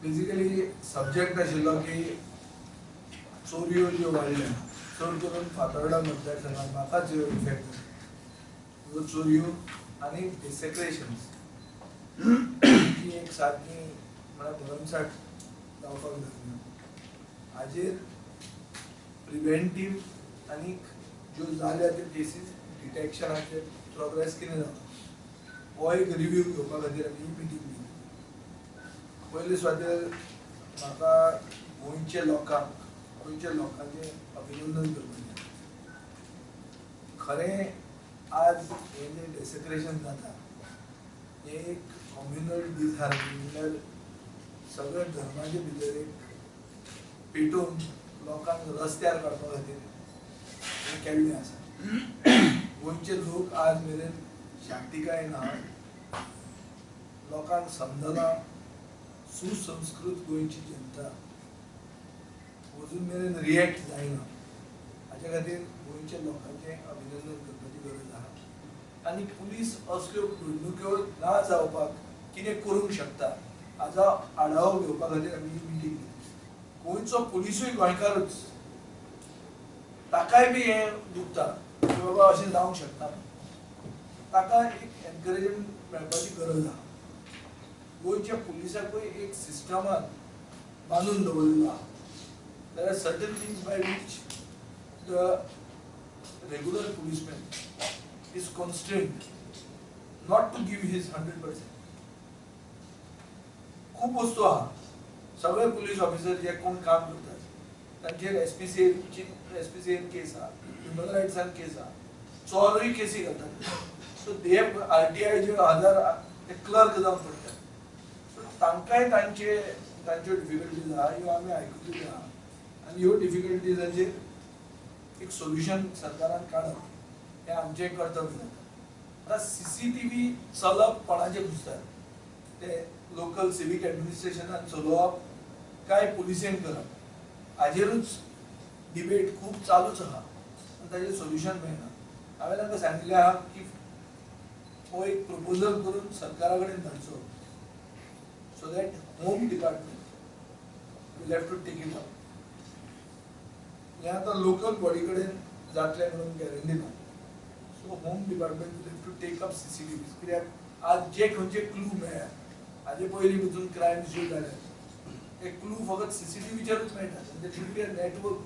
Basically subject आशिल्लो की चोरयो ज्यो वाडल्या, चड करून फातोर्डा मतदारसंघात म्हाकाच ह्यो इफेक्ट ह्यो चोरयो आनी डिसेक्रेशन्स ही एक सारकी म्हळ्यार भरमसाठ जावपाक लागली. हाजेर प्रिवेंटीव आनी ज्यो जाल्या त्यो केसीस डिटेक्शनाचेर प्रोग्रेस कितें जाता हो एक रिव्यू घेवपा खातीर आमी ही मिटींग घेतली. पयले सुवातेर म्हाका गोंयच्या लोकांक, गोंयच्या लोकांचें अभिनंदन करपाचें. खरें आज हें जें डेसेक्रेशन जाता हें एक कॉम्युनल डिसहार्मनी, म्हणल्यार सगळ्या धर्माचे भितर एक पेटोवन लोकांक रस्त्यार काडपा खातीर हें केल्लें आसा. गोंयचे लोक आज मेरेन शांतिकायेन ना, लोकांक समजना सुसंस्कृत गोंयची जनता अजून मेरेन रिएक्ट जायना. हाच्या खातीर गोंयच्या लोकांचें अभिनंदन करपाची गरज आसा. आनी पुलीस असल्यो घडणुक्यो ना जावपाक कितें करूंक शकता हाजो आढावो घेवपा खातीर आमी ही मिटींग घेतली. गोंयचो पुलिसूय गोंयकारूच, ताकाय बी हें दुखता की बाबा अशें जावंक शकता, ताका एक एनकरेजमेंट मेळपाची गरज आसा. गोंयच्या पुलिसाकूय एक सिस्टमान बांदून दवरलेलो आसा. There are certain things by which the regular policeman is constrained not to give his 100%. खूब वस्तू आहा. सगळे पुलीस ऑफिसर जे कोण काम करतात तांचेर एसपीसीएन केस आहा, ह्युमन रायट्सान केस आहा, चोरूय केसी घालतात. सो they RTI जे हजार ते क्लर्क जावन पडटात. सो तांकांय तांच्यो डिफिकल्टीज आहा, ह्यो आमी आयकुल्यो आहा. आनी ह्यो डिफिकल्टीजाचेर एक सोल्युशन सरकारान काडप हें आमचें कर्तव्य जाता. आतां CCTV चलप कोणाचें घुसतात, ते लोकल सिवीक एडमिनिस्ट्रेशनान चलोवप काय पुलिसेन करप हाजेरूच डिबेट खूब चालूच आहा आनी ताजेर सोल्युशन मेळना. हांवें तांकां सांगिल्लें आहा की हो एक प्रपोजल करून सरकारा कडेन धाडचो, so that home department will have to take it up. हें आतां लोकल बॉडी कडेन जातलें म्हणून गॅरंटी ना. So home department will have to take up CCTV. कित्याक आज जे खंयचे क्लू मेळ्ळ्या हाजे पयलीं पसून क्रायम्स ज्यो जाल्या ते क्लू फकत CCTVचेरूच मेळटा. There should be a network